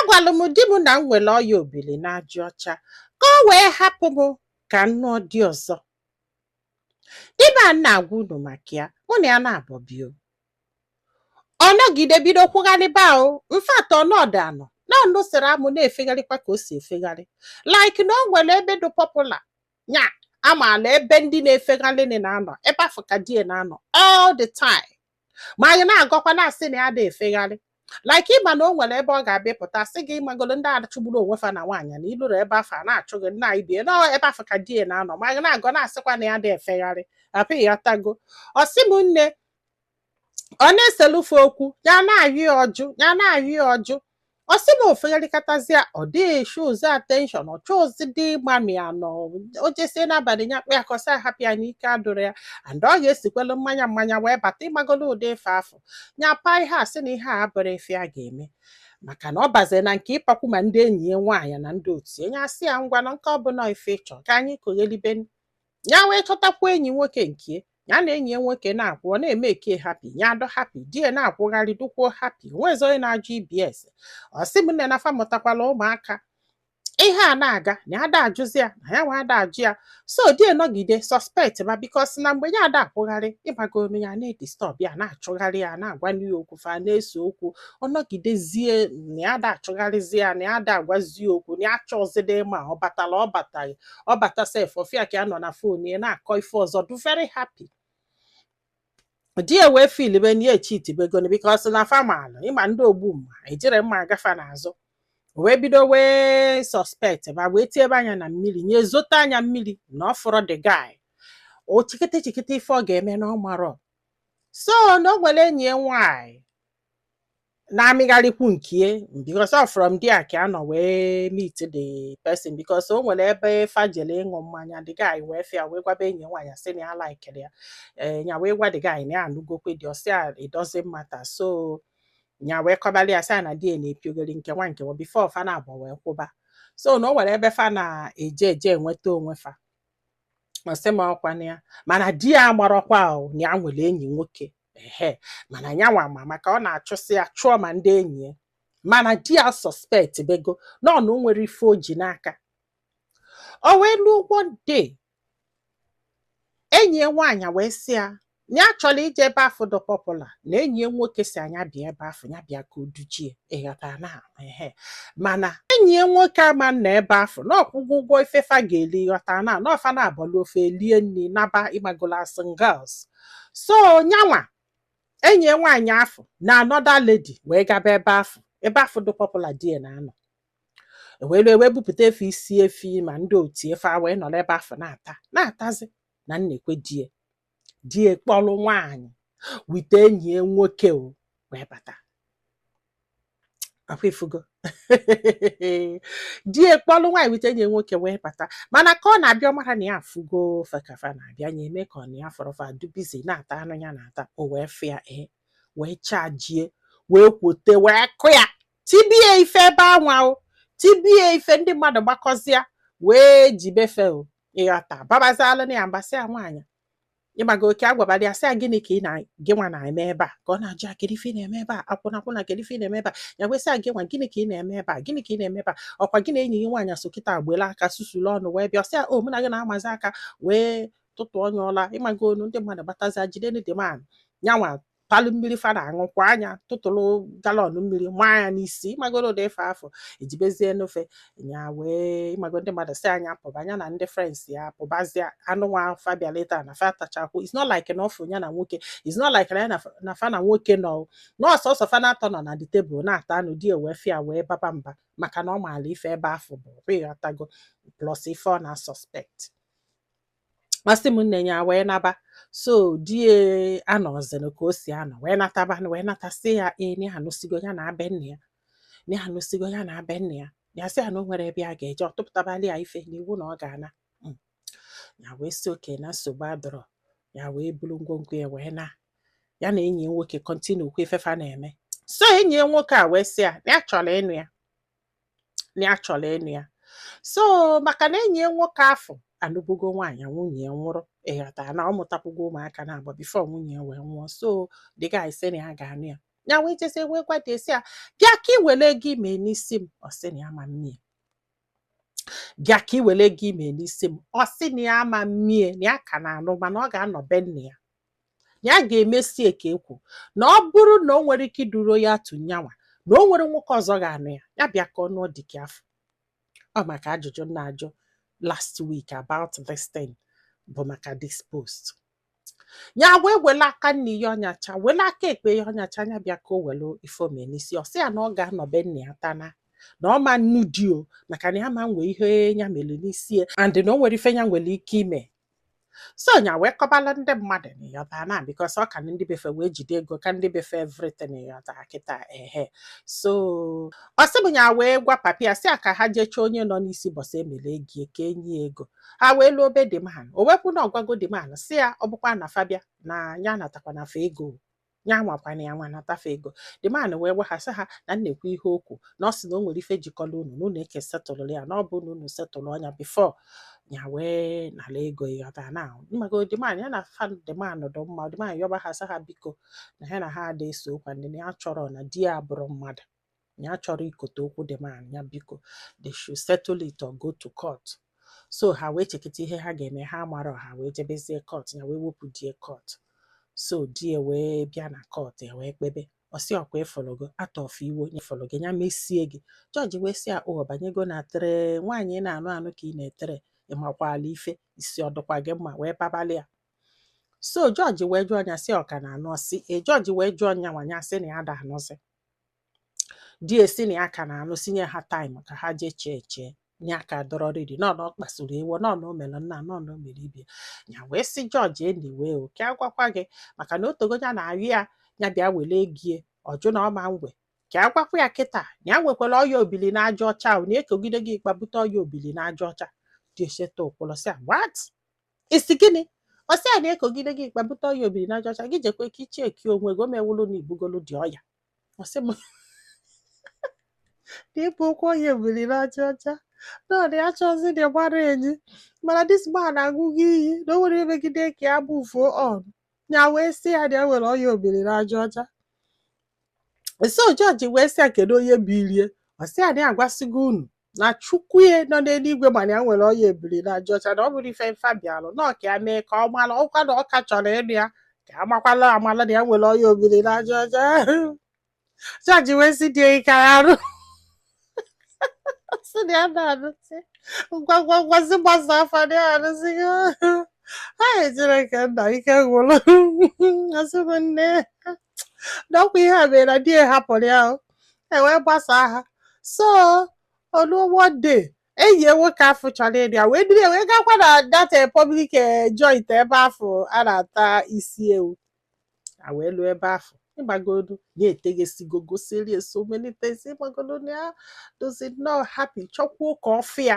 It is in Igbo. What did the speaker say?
Agwalụ m di m na m nwere ọya obili na ajị ọcha ka o wee hapụ m ka m nụọ di ọzọ. Di m a na-agwa unu maka ya, mụ na ya na-abọbio. Ọ nọgide bido kwugharịba o. In fact, ọnọdụ anọ na ọnụ sịrị amụ na-efegharịkwa ka o si efegharị, like na o nwere ebe dị popular nya amaala ebe ndị na-efegharị na-anọ, ebe afọ ka di ya na-anọ all the time. Ma anyị na-agọkwa na-asị na ya dị efegharị, like ịma na o nwere ebe ọ ga-abịa pụta sị gị ịmagolo ndị achụgburu onwe fa na nwaanyị na iluru ebe afọ a na-achụ gị nna ibie nọ ebe afọ ka di ya na-anọ. Ma anyị na-agọ na-asịkwa na ya dị efegharị apịghị ya tago. Ọ sị m nne, ọ na-eselufe okwu ya na-ayụ ya ọjụ, ya na-ayụ ya ọjụ. Ọ sị m ofegharịkatazịa, ọ dịghị esho ozi attention, ọ chọọ ozi dị ịgba na ya nọ. O jesie n'abalị ya kpa ya ka ọ sị ahapụ ya n'ike adụrụ ya, and ọ ga-esikwelu mmanya mmanya wee bata ịgbagolo ụdị ife afọ nya pa ihe a sị na ihe a abụrụ ife a ga-eme, maka na ọ bazie na nke ịkpakwu ma ndị enyi ya nwaanyị na ndị otu ya. Asị ya ngwa, na nke ọbụla ife ịchọ ka anyị koghelibe ya, wee chọtakwa enyi nwoke nke ya na enyi ya nwoke na-akwụ. Ọ na-eme eke happy, ya adọ happy, di ya na-akwụgharị dukwuo happy, onwezi onye na-ajụ ibi ese. Ọ sị m nne na fa mụtakwala ụmụaka, ihe a na-aga na ya ada ajụzi ya na ya nwa ada ajụ ya. So di ya nọgide suspect ma because na mgbe ya ada akwụgharị ịgbagonu ya na-edisturb ya, na-achụgharị ya, na-agwa ya okwu, fa na-ese okwu. Ọ nọgidezie na ya ada achụgharịzi ya, na ya ada agwazi ya okwu, na ya chọzide ma ọ batala ọ bataghị, ọ bata sef, ọfịa ka ya nọ na phone ya na-akọ ife ọzọ, du very happy. Di ya wee feelibe na ya echitibegonu because na famalụ ịma ndị ogbu mma ejiri mma agafa n'azụ. O wee bido wee suspect ma wee tiebe anya na mmiri, nye zote anya mmiri na ọ fọrọ the guy. O chikete chikete ife ọ ga-eme na ọ marọ. So na o nwere enyi ya nwaanyị na-amịgharịkwu nkie, because of from there ka a nọ wee meet the person, because o nwere ebe fajele ịṅụ mmanya, the guy wee fịa wee gwaba enyi ya nwaanyị sị na ya likere ya. Ee, ya wee gwa the guy na ya anụgokwe dị ọsị ya, it doesn't matter. So ya wee kọbalị ya sị ya na di ya na-epiogori nke nwa nke nwa before fa na-abụ wee kwụba. So na o nwere ebe fa na-eje eje enweta onwe fa. Ọ sị m ọkwa na ya mana di ya amarọkwa o na ya nwere enyi nwoke ehe, mana nyanwa ma maka ọ na-achụsị ya chụọ ma ndị enyi ya, mana di ya suspect bego nọ na o nwere ife o ji n'aka. O wee luo one day, enyi ya nwaanyị wee sị ya na ya chọrọ ije ebe afọ dị popular, na enyi ya nwoke si anya bịa ebe afọ, ya bịa ka o duchie ịghọta na ehe, mana enyi ya nwoke ama nna ebe afọ na ọkwụgwọ ụgwọ ifefa ga-eli, ghọta na ọfa na-abọli ofe elie nri naba ịmagola singles. So nyanwa enyi ya nwaanyị afọ na another lady wee gaba ebe afọ, ebe afọ dị popular di ya na-anọ, wee lue wee bupụta efe isi efi ma ndị otu efe a wee nọrọ ebe afọ na-ata na-atazi na nnekwe die die kpọrọ nwaanyị wite enyi ya nwoke o wee bata akwa ifugo di ya kpọrọ nwaanyị wite enyi ya nwoke wee bata. Mana ka ọ na-abịa, ọmara na ya afụgo fekafa na-abịa, ya eme ka ọ na ya fọrọ fa du busy na-ata anụ ya na-ata. O wee fịa ee wee chajie wee kwote wee kụ ya tibie ife ebe anwa o tibie ife, ndị mmadụ gbakọzịa wee jibefe o ịghọta babazalụ na ya mbasị ya nwaanyị ịgbago oke agwabara ya sị ya gịnị ka ị na gị nwa na-eme ebe a, ka ọ na-ajụ ya kedu ife ị na-eme ebe a, akwụna akwụna, kedu ife ị na-eme ebe a. Ya wee sị ya gị nwa gịnị ka ị na-eme ebe a, gịnị ka ị na-eme ebe a, ọkwa gị na enyi gị nwaanyị so kịta agbela aka susulu ọnụ wee bịa. Ọ sị ya o mụ na gị na-amazi aka wee tụtụ onye ọla ịmago onu ndị mmadụ gbatazi jide the man nyanwa palụ mmiri fa na-aṅụkwa anya tụtụrụ gallon mmiri maa ya n'isi ịmagoro ụdị ife afọ ejibezie n'ofe ya wee ịmago ndị mmadụ si anya pụba anya na ndị friends ya pụbazie anụ nwa fa bịa later na fa tachakwu. It's not like na ọfụ ya na nwoke, it's not like na ya na fa na nwoke nọ n'ọsọsọ fa na-atọ nọ na the table na-ata anụ. Di wee fịa wee baba mba maka na ọ maara ife ebe afọ bụ ịghọtago plus ife ọ na-suspect. Masị m nne ya wee naba. So die anọzinụ ka o si anọ wee nataba wee natasị ya ee na ya anụsigo ya na be nna ya, na ya anụsigo ya na be nna ya. Ya sị ya na o nwere ebe ya ga-eje, ọ tụpụtabali ya ife n'iwu na ọ ga-ana. Ya wee sị oke na nsogbu adọrọ. Ya wee buru ngwongwo ya wee na ya na enyi ya nwoke continue kwa ifefa na-eme. So enyi ya nwoke a wee sị ya na ya chọrọ ịnụ ya, na ya chọrọ ịnụ ya. So maka na enyi ya nwoke afọ anụbugo nwaanyị, nwunye ya nwụrụ, ịghọta na ọ mụtakwugo ụmụaka na agba before nwunye ya wee nwụọ. So the guy sị na ya ga-anụ ya. Ya wee jezie wee gwa di esi ya, bịa ka ị were ego ime n'isi m. Ọ sị na ya ma mmie. Bịa ka ị were ego ime n'isi m. Ọ sị na ya ama mmie, na ya ka na-anụ, mana ọ ga-anọ be nna ya, na ya ga-emesi eke ekwu na ọ bụrụ na o nwere ike iduro ya atụ nyanwa, na o nwere nwoke ọzọ ga-anụ ya. Ya bịa ka ọ nụọ dịka afọ. Ọ maka ajụjụ m na-ajụ last week about this thing bụ maka this post. Ya wee were aka nne ya ọnyacha, were aka ekpe ya ọnyacha. Ya bịa ka o were ife ome n'isi. Ọ sị ya na ọ ga-anọ be nna ya tana, na ọ ma nnu di o, maka na ya ma nwee ihe ya mere n'isi ya, and na o nwere ife ya nwere ike ime. So nya wee kọbala ndị mmadụ na ịghọta na because ọ ka ndị befe wee jide ego ka ndị befe everything, ịghọta kịta. Ehe, so ọ sị m, ya wee gwa papi ya, sị ya ka ha jee chọọ onye nọ n'isi bọsị emere ego ka enyi ya ego. Ha wee luo be the man, o wepụ na ọgwago the man, sị ya ọ bụkwa na fabia na ya natakwa na fa ego, ya nwakwana ya nwa natafa ego. The man wee gwa ha, sị ha na nnekwu ihe okwu na ọ sị na o nwere ife jikọrọ unu na unu eke setụlụrụ ya, na ọ bụ na unu setụlụ ọnya before ya wee nara ego, ịghọta na mmago. The man, ya na fa the man dị mma. The man yọba ha, sị ha biko, na ya na ha ada eso okwu, ndị na ya chọrọ na di ya bụrụ mmadụ, na ya chọrọ ikote okwu the man, ya biko, they should settle it or go to court. So ha wee chekịta ihe ha ga-eme, ha mara ha wee jebezie court. Ya wee wepụ die court. So di ya wee bịa na court, ya wee kpebe. Ọsị ọkwa ịfụlụgo atọfụ iwe onye fụlụ gị, ya mesie gị. Jọji wee sị ya, o banyego na tere nwaanyị ị na-anụ anụ ka ị na-etere, ịmakwala ife isi ọdụkwa gị mma, wee babalị ya. So jọji wee jụọ ya, sị ọka na-anụ? Ọsị e. Jọji wee jụọ ya nwa, ya sị na ya da anụzi. Di esi na ya ka na-anụ, sinye ha time ka ha jee chee chee ya ka dọrọ riri nọ na ọ kpasuru iwe nọ na o mere nna nọ na o mere ibie. Ya wee sị jọji, anyway, o ka agwakwa gị maka na otogo ya na-arịọ ya, ya bịa were ego, ọjụ na ọma ngwe. Ka agwakwa ya kịta na ya nwekwara ọya obili na aja ọcha o na ekogide gị kpabute ọya obili na aja ọcha dị esheta ụkwụlọ. Sị ya, what, isi gịnị? Ọ sị ya na ekogide gị kpabute ọya obili na aja ọcha, gị jekwe ka icheki onwe gị, o mewulu na ibugolu dị ọya. Ọ sị m na ịbụ okwu ọya obili na aja ọcha na ọ dị achọzi dị gbara enyi, mana this man aṅụghị iyi na o nwere emegide ka ya bufuo on. Ya wee sị ya na ya nwere ọya obili na aja ọcha. So jọji wee sị ya, kedu onye bilie? Ọ sị ya na ya agwasịgo unu na Chukwu ya nọ n'eluigwe, mana ya nwere ọya ebili na aja ọcha, na ọ bụrụ ife mfa bịalụ na ọ ka ya mee ka ọ mara ọkwa na ọ ka chọrọ ịnụ ya, ka amakwala amala na ya nwere ọya obili na aja ọcha. Jọji wee sị dị ike ya arụ, sị na ya na-arụsị ngwa ngwa ngwazi gbasa afa na ya arụsị ha. Ejere ka nna ike gwụrụ. Asị m nne na ọkwa ihe a mere na di ya hapụrụ ya o. E wee gbasaa ha. So oluo one day, enyi ya nwoke afọ chọrọ ịrịa wee duru ya wee gakwa na that public joint ebe afọ a na-ata isi ewu. A wee lụọ ebe afọ, ịgbagodu ya eteghesigo, gosirie so many things, ịgbagodu na ya dozi nnọọ happy, chọkwuo ka ọ fụ ya.